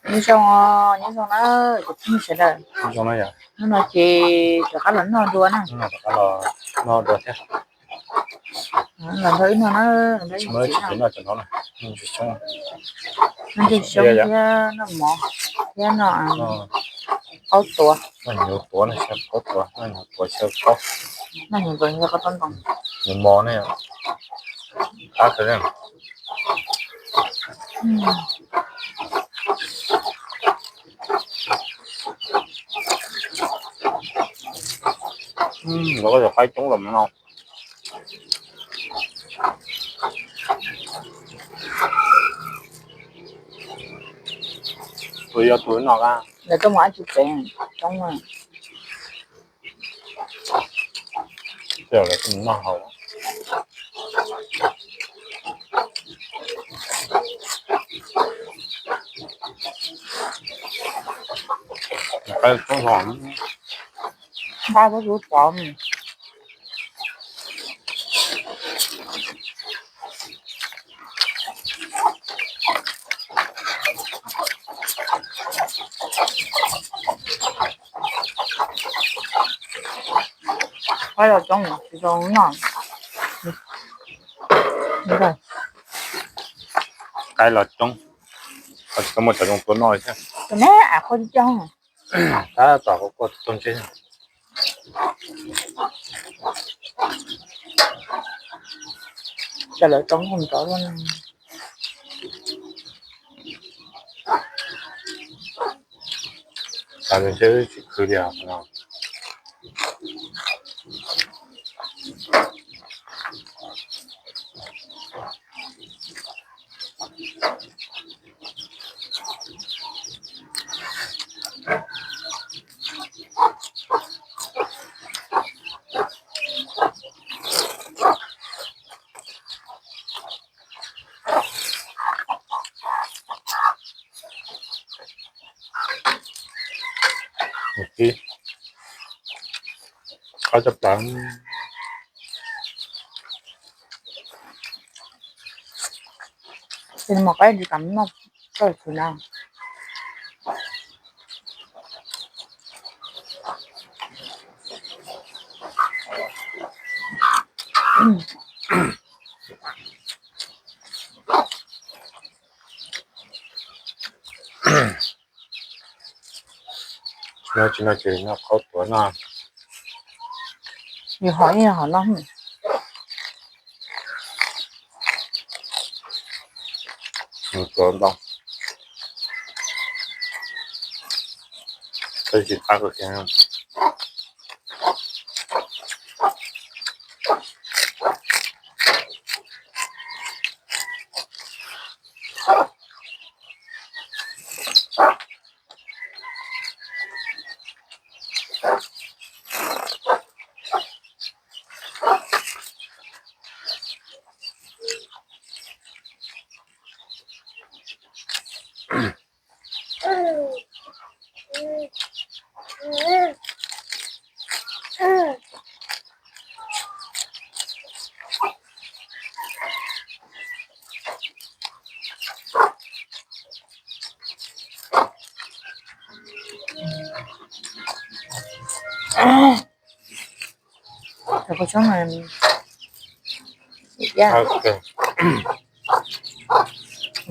Nyob zoo, nyob zoo na cov phooj ywg sawv daws. Hnub no ces rov qab los noj dua na. Los nrog wb noj na, noj ntsuag xyoob thiab noj mov thiab noj qaub tuav. Noj hnyuv tuav, noj hnyuv tuav xyaw qaub ntoo. Lawv ko cov qaib coob los no. Tus yog tus no, lawv tuaj mus ab tsi pem coob. Lawv tuaj mus noj haus. Nqa pob zeb pov. Qaib los coob, tsis tau noj. Qaib los coob, tsis tau muaj cov zoo tua noj li thiab. Tus neb av qhua coob, tab tom qhua qhua tus tog ntsej. Cas lawv tau nqaij nrov luaj na. Cas nws ntshe tsis khwv li os no. Qab tshaj plaws. Ces mos qaib tsis kam noj txoj xwm na. Noj tsis noj ces noj qaub tuav no. Yus hom yeej yog hom no. Nws tuav ntau, tab sis qab kawg kiag. Cov kua txob no,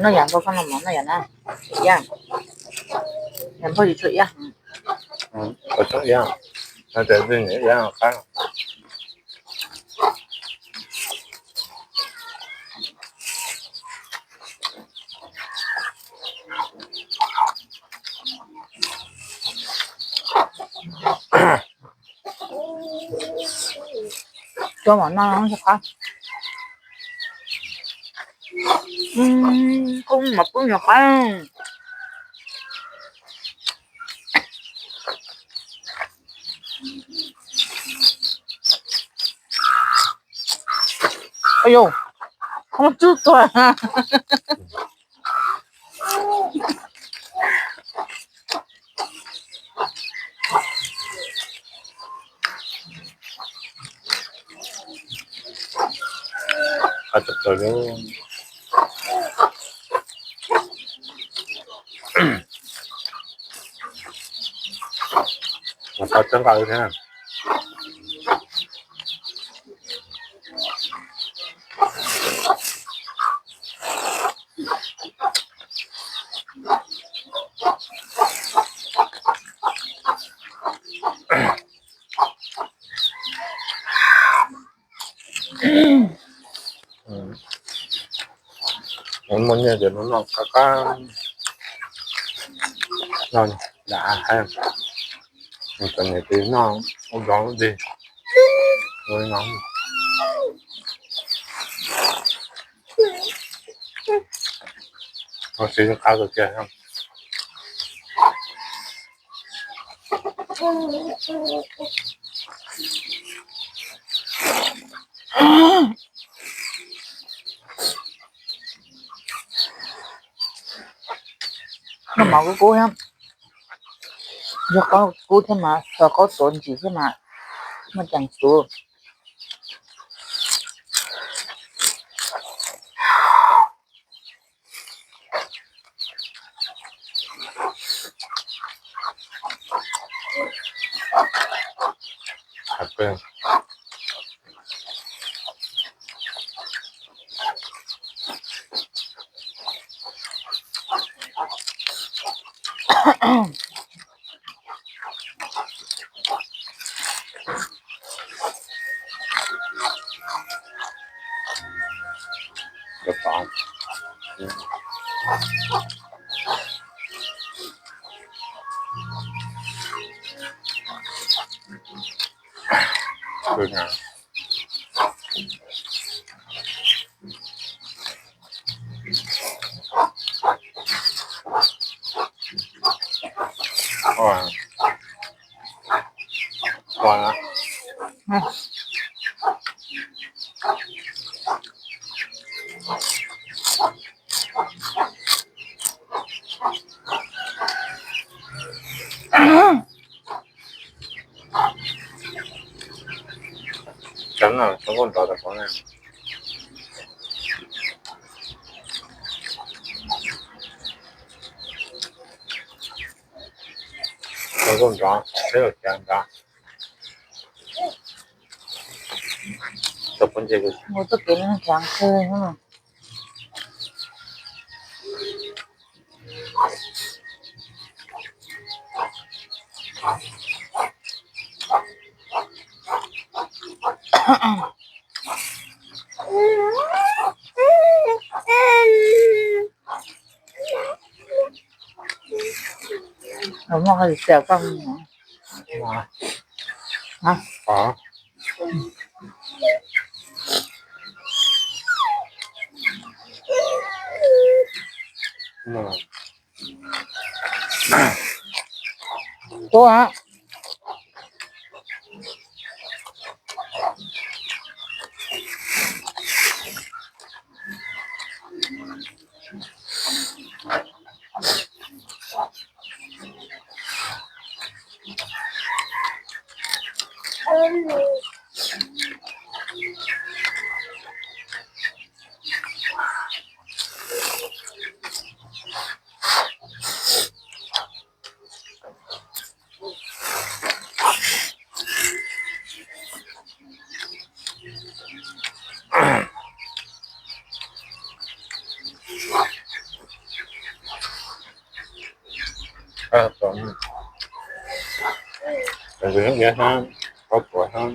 noj yam npau koj no mov noj yam na, iab, yam npau yus tshuav iab. Kua txob iab, no ces twb iab qab. Cua mov no qab, koj mov pub nyuag qab. Yus, koj muab tsub tuag. Qab tshaj plaws li. Qhov txawb nqa thiab. Muaj nyiaj ces noj qab qab, noj dam hais, cov niam txiv noj ua zov lub dig no. Siv qab kawg kiag. Noj mov kub kub thiab, yog qaub kub thiab mas, qaub tuav ntsim thiab mas, muaj ceem tuav. Cov no cov nkauj nrov tas pov ne. Cov nkauj nrov, peb los cav nrov. Cov pov ntses, mus txoj kev no cav kawg. Muaj qhov tsis tau koj. Ua Ntawd hnab, kaub tuav hnab,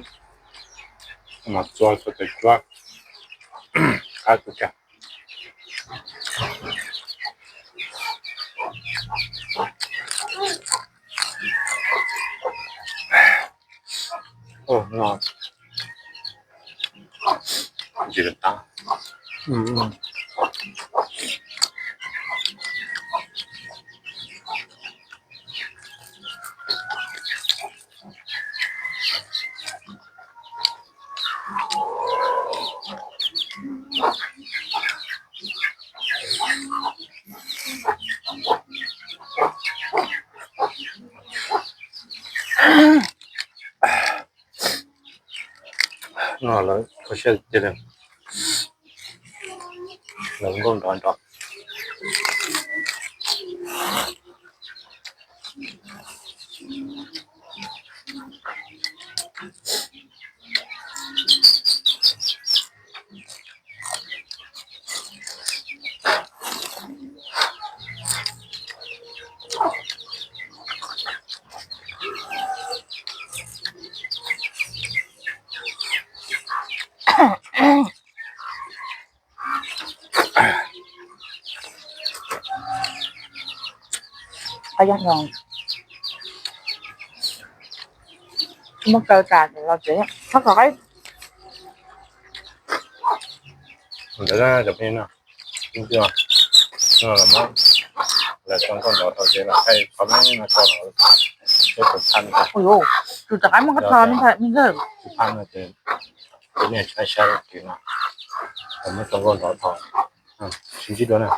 mas txua txua tes tsuab, qab kawg kiag. No ntsis tab. No lawv kho siab tiag tiag, lawv nkauj nrov nrov. Qab yeej zoo. Muab kaw tas los tsev, thab kom qaib. Ntawd cov phooj ywg no, no los muab lawv txo nkauj nrov dhau tsev los thaij qhov no no tso los peb tus phaj no. Tus cov qaib muaj qab tho me ntag. Tus phaj no ces tus niag saib saib kiv no, lawv muab txo nkauj nrov dhau. Sib ntsib dua na.